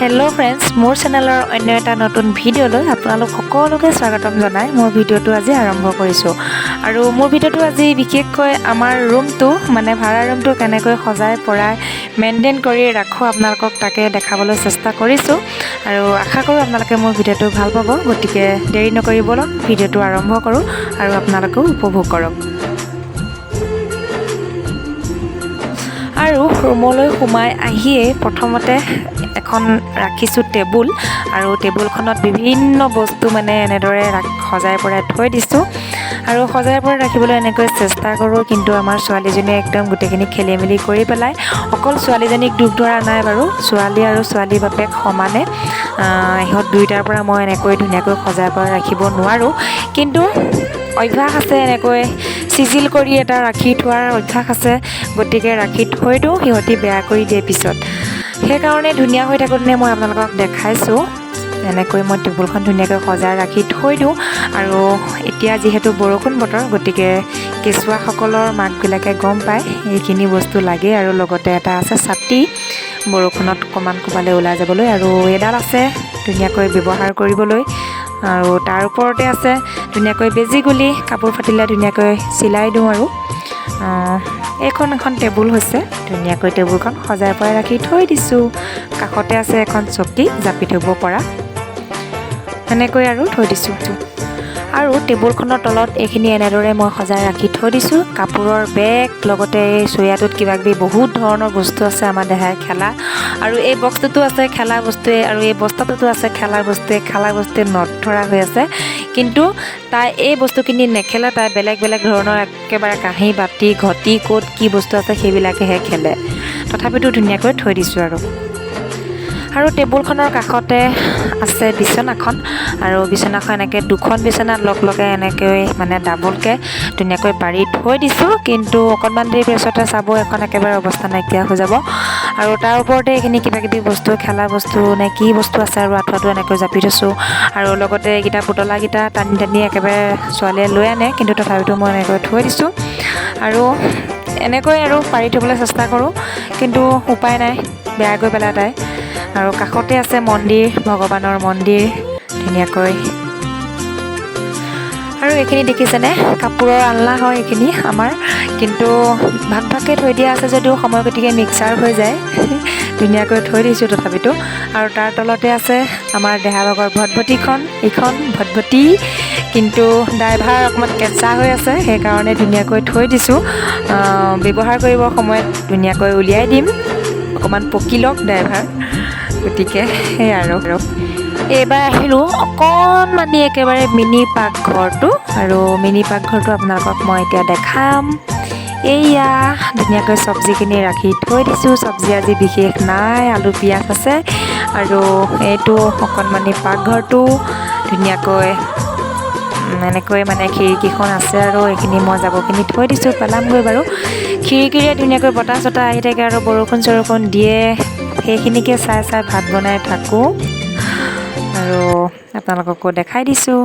Hello' friends, মোৰ চেনেলৰ অন্য এটা নতুন ভিডিঅ'লৈ আপোনালোক সকলোকে স্বাগতম জনাই মোৰ ভিডিঅ'টো আজি আৰম্ভ কৰিছোঁ। আৰু মোৰ ভিডিঅ'টো আজি বিশেষকৈ আমাৰ ৰুমটো, মানে ভাড়া ৰুমটো কেনেকৈ সজাই পৰাই মেইনটেইন কৰি ৰাখোঁ, আপোনালোকক তাকে দেখাবলৈ চেষ্টা কৰিছোঁ। আৰু আশা কৰোঁ আপোনালোকে মোৰ ভিডিঅ'টো ভাল পাব। গতিকে দেৰি নকৰি ব'লক, ভিডিঅ'টো আৰম্ভ কৰোঁ আৰু আপোনালোকেও উপভোগ কৰক। আৰু ৰুমলৈ সোমাই আহিয়েই প্ৰথমতে এখন ৰাখিছোঁ টেবুল, আৰু টেবুলখনত বিভিন্ন বস্তু মানে এনেদৰে সজাই পৰাই থৈ দিছোঁ। আৰু সজাই পৰাই ৰাখিবলৈ এনেকৈ চেষ্টা কৰোঁ, কিন্তু আমাৰ ছোৱালীজনীয়ে একদম গোটেইখিনি খেলি মেলি কৰি পেলায়। অকল ছোৱালীজনীক দোষ ধৰা নাই বাৰু, ছোৱালী আৰু ছোৱালী বাপেক সমানে। ইহঁত দুয়োটাৰ পৰা মই এনেকৈ ধুনীয়াকৈ সজাই পৰাই ৰাখিব নোৱাৰোঁ, কিন্তু অভ্যাস আছে, এনেকৈ চিজিল কৰি এটা ৰাখি থোৱাৰ অভ্যাস আছে। গতিকে ৰাখি থৈ দিওঁ, সিহঁতি বেয়া কৰি দিয়ে পিছত। সেইকাৰণে ধুনীয়া হৈ থাকোঁতে মই আপোনালোকক দেখাইছোঁ। এনেকৈ মই টেবুলখন ধুনীয়াকৈ সজাই ৰাখি থৈ দিওঁ। আৰু এতিয়া যিহেতু বৰষুণ বতৰ, গতিকে কেঁচুৱাসকলৰ মাকবিলাকে গম পায় এইখিনি বস্তু লাগে। আৰু লগতে এটা আছে ছাতি, বৰষুণত অকণমান ক'ৰবালৈ ওলাই যাবলৈ, আৰু এডাল আছে ধুনীয়াকৈ ব্যৱহাৰ কৰিবলৈ। আৰু তাৰ ওপৰতে আছে ধুনীয়াকৈ বেজী গুলি, কাপোৰ ফাটিলে ধুনীয়াকৈ চিলাই দিওঁ। আৰু এইখন এখন টেবুল হৈছে, ধুনীয়াকৈ টেবুলখন সজাই পৰাই ৰাখি থৈ দিছোঁ। কাষতে আছে এখন চকী জাপি থ'ব পৰা, এনেকৈ আৰু থৈ দিছোঁ। আৰু টেবুলখনৰ তলত এইখিনি এনেদৰে মই সজাই ৰাখি থৈ দিছোঁ। কাপোৰৰ বেগ, লগতে এই চৰিয়াটোত কিবা কিবি বহুত ধৰণৰ বস্তু আছে আমাৰ দেহাই খেলা। আৰু এই বক্সটোতো আছে খেলা বস্তুৱে, আৰু এই বস্তাটোতো আছে খেলা বস্তুৱে। খেলা বস্তুৱে নধৰা হৈ আছে, কিন্তু তাই এই বস্তুখিনি নেখেলে। তাই বেলেগ বেলেগ ধৰণৰ একেবাৰে কাঁহী বাতি ঘটি ক'ত কি বস্তু আছে সেইবিলাকেহে খেলে। তথাপিতো ধুনীয়াকৈ থৈ দিছোঁ। আৰু টেবুলখনৰ কাষতে আছে বিচনাখন। আৰু বিচনাখন এনেকৈ দুখন বিচনা লগ লগাই এনেকৈ মানে ডাবলকৈ ধুনীয়াকৈ পাৰি থৈ দিছোঁ। কিন্তু অকণমান দেৰি পিছতে চাব এখন একেবাৰে অৱস্থা নাইকিয়া হৈ যাব। আৰু তাৰ ওপৰতে এইখিনি কিবা কিবি বস্তু, খেলা বস্তু নে কি বস্তু আছে, আৰু আঁঠুৱাটো এনেকৈ জাপি থৈছোঁ। আৰু লগতে এইকেইটা পুতলাকেইটা টানি টানি একেবাৰে ছোৱালীয়ে লৈ আনে, কিন্তু তথাপিতো মই এনেকৈ থৈ দিছোঁ। আৰু এনেকৈ আৰু পাৰি থ'বলৈ চেষ্টা কৰোঁ, কিন্তু উপায় নাই, বেয়াকৈ পেলাই তাই। আৰু কাষতে আছে মন্দিৰ, ভগৱানৰ মন্দিৰ ধুনীয়াকৈ। আৰু এইখিনি দেখিছেনে, কাপোৰৰ আলনা হয় এইখিনি আমাৰ, কিন্তু ভাগ ভাগকৈ থৈ দিয়া আছে যদিও সময় গতিকে মিক্সাৰ হৈ যায়। ধুনীয়াকৈ থৈ দিছোঁ তথাপিতো। আৰু তাৰ তলতে আছে আমাৰ দেহাভাগৰ ভটভটিখন, এইখন ভটভটি, কিন্তু ড্ৰাইভাৰ অকণমান কেঁচা হৈ আছে, সেইকাৰণে ধুনীয়াকৈ থৈ দিছোঁ। ব্যৱহাৰ কৰিবৰ সময়ত ধুনীয়াকৈ উলিয়াই দিম, অকণমান পকি লওক ড্ৰাইভাৰ। গতিকে সেয়াই। আৰু এইবাৰ আহিলোঁ অকণমানি একেবাৰে মিনি পাকঘৰটো। আৰু মিনি পাকঘৰটো আপোনালোকক মই এতিয়া দেখাম। এইয়া ধুনীয়াকৈ চব্জিখিনি ৰাখি থৈ দিছোঁ। চব্জি আজি বিশেষ নাই, আলু পিঁয়াজ আছে। আৰু এইটো অকণমানি পাকঘৰটো ধুনীয়াকৈ এনেকৈ মানে খিৰিকীখন আছে। আৰু এইখিনি মই জাবৰখিনি থৈ দিছোঁ, পেলামগৈ বাৰু। খিৰিকীৰে ধুনীয়াকৈ বতাহ চতাহ আহি থাকে আৰু বৰষুণ চৰষুণ দিয়ে, সেইখিনিকে চাই চাই ভাত বনাই থাকোঁ। আৰু আপোনালোককো দেখাই দিছোঁ।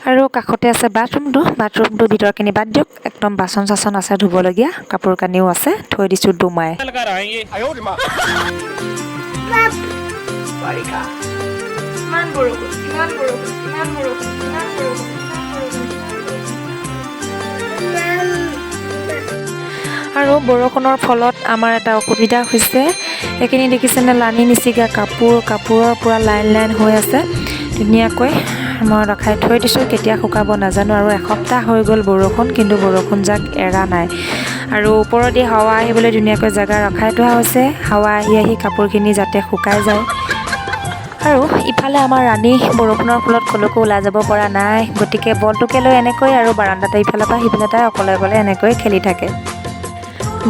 আৰু কাষতে আছে বাথৰুমটো। বাথৰুমটোৰ ভিতৰখিনি বাদ দিয়ক, একদম বাচন চাচন আছে ধুবলগীয়া, কাপোৰ কানিও আছে, থৈ দিছোঁ দমাই। ইমান বৰষুণ, ইমান বৰষুণ, ইমান বৰষুণ, ইমান বৰষুণ, ইমান বৰষুণ। আৰু বৰষুণৰ ফলত আমাৰ এটা অসুবিধা হৈছে। এইখিনি দেখিছেনে, লানি নিচিগা কাপোৰ, কাপোৰৰ পূৰা লাইন লাইন হৈ আছে। ধুনীয়াকৈ মই ৰখাই থৈ দিছোঁ, কেতিয়া শুকাব নাজানো। আৰু এসপ্তাহ হৈ গ'ল বৰষুণ, কিন্তু বৰষুণ জাক এৰা নাই। আৰু ওপৰেদি হাৱা আহিবলৈ ধুনীয়াকৈ জেগা ৰখাই থোৱা হৈছে, হাৱা আহি আহি কাপোৰখিনি যাতে শুকাই যায়। আৰু ইফালে আমাৰ ৰাণী বৰষুণৰ ফলত ক'লৈকো ওলাই যাব পৰা নাই, গতিকে বলটোকে লৈ এনেকৈ আৰু বাৰাণ্ডাতে ইফালৰ পৰা সিফালে তাই অকলে অকলে এনেকৈ খেলি থাকে।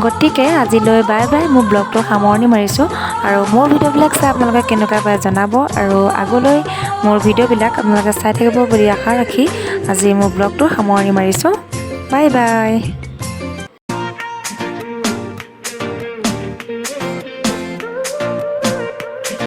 গতিকে আজিলৈ বাই বাই, মোৰ ব্লগটো সামৰণি মাৰিছোঁ। আৰু মোৰ ভিডিঅ'বিলাক চাই আপোনালোকে কেনেকুৱা পায় জনাব, আৰু আগলৈ মোৰ ভিডিঅ'বিলাক আপোনালোকে চাই থাকিব বুলি আশা ৰাখি আজি মোৰ ব্লগটো সামৰণি মাৰিছোঁ। Bye bye.